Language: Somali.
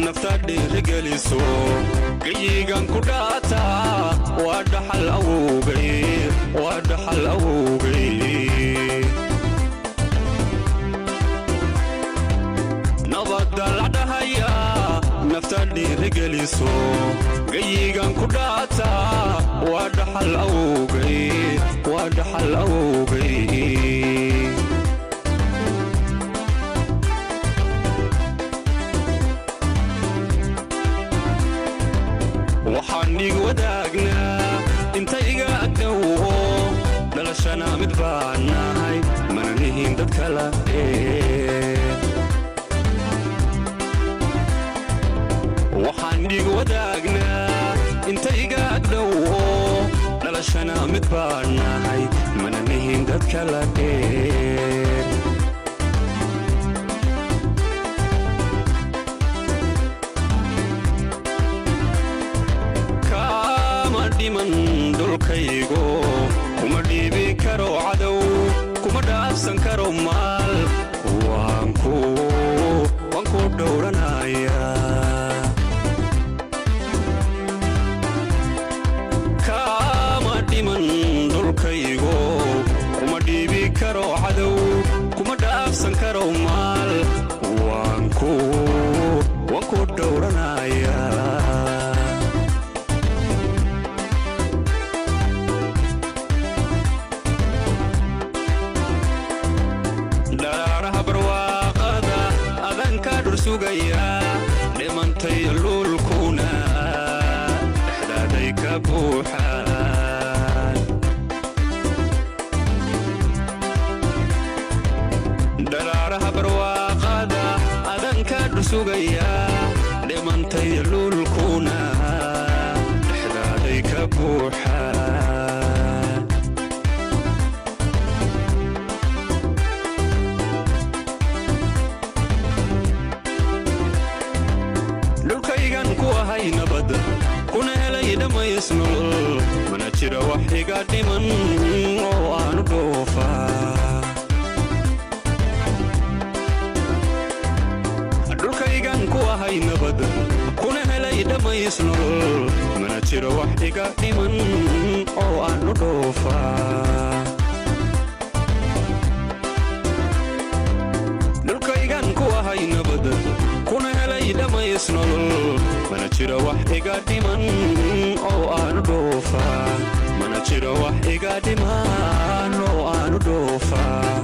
Nafta dhiirigeliso, gayigan ku dhaataa waa dhaxal awowgay, waa dhaxal awowgay. Nabadda la dhahayaa, nafta dhiirigeliso, gayigan ku dhaataa waa dhaxal awowgay, waa dhaxal awowgay. Waxaan ig wadaagnaa inta iga agdhowo, dhalashana mid baan nahay, mana nihin dad kala. Waxaan dhig wadaagnaa inta iga agdhowo, dhalashana mid baan nahay, mana nihin dad kala dheer. Kama dhiman dhulkaygo, kuma dhiibi karo cadow, kuma dhaafsan karo maal, waan ku dhowranayaa. Kama dhiman dhulkaygo, kuma dhiibi karo cadow, kuma dhaafsan karo maal, waan ku dhowranayaa. Dharaaraha barwaaqada adanka dhur sugaya, dhimantay luulkuna dhexdaaday ka buuxaan. Dharaaraha barwaaqada adanka dhur sugaya, dhimantay luulkuna dhexdaaday ka buuxaan. Dhulkaygan ku ahay nabad, kuna helay dhammays nolol, mana jiro wax iga dhiman oo aanu dhoofaa. Dhulkaygan ku ahay nabad, kuna helay dhammays nolol, mana jiro wax iga dhiman oo aanu dhoofaa. Dhulkaygan ku ahay nabad, kuna helay dhammays nolol, mana jiro wax iga dhiman oo aanu dhoofaa. Mana jiro wax iga dhiman.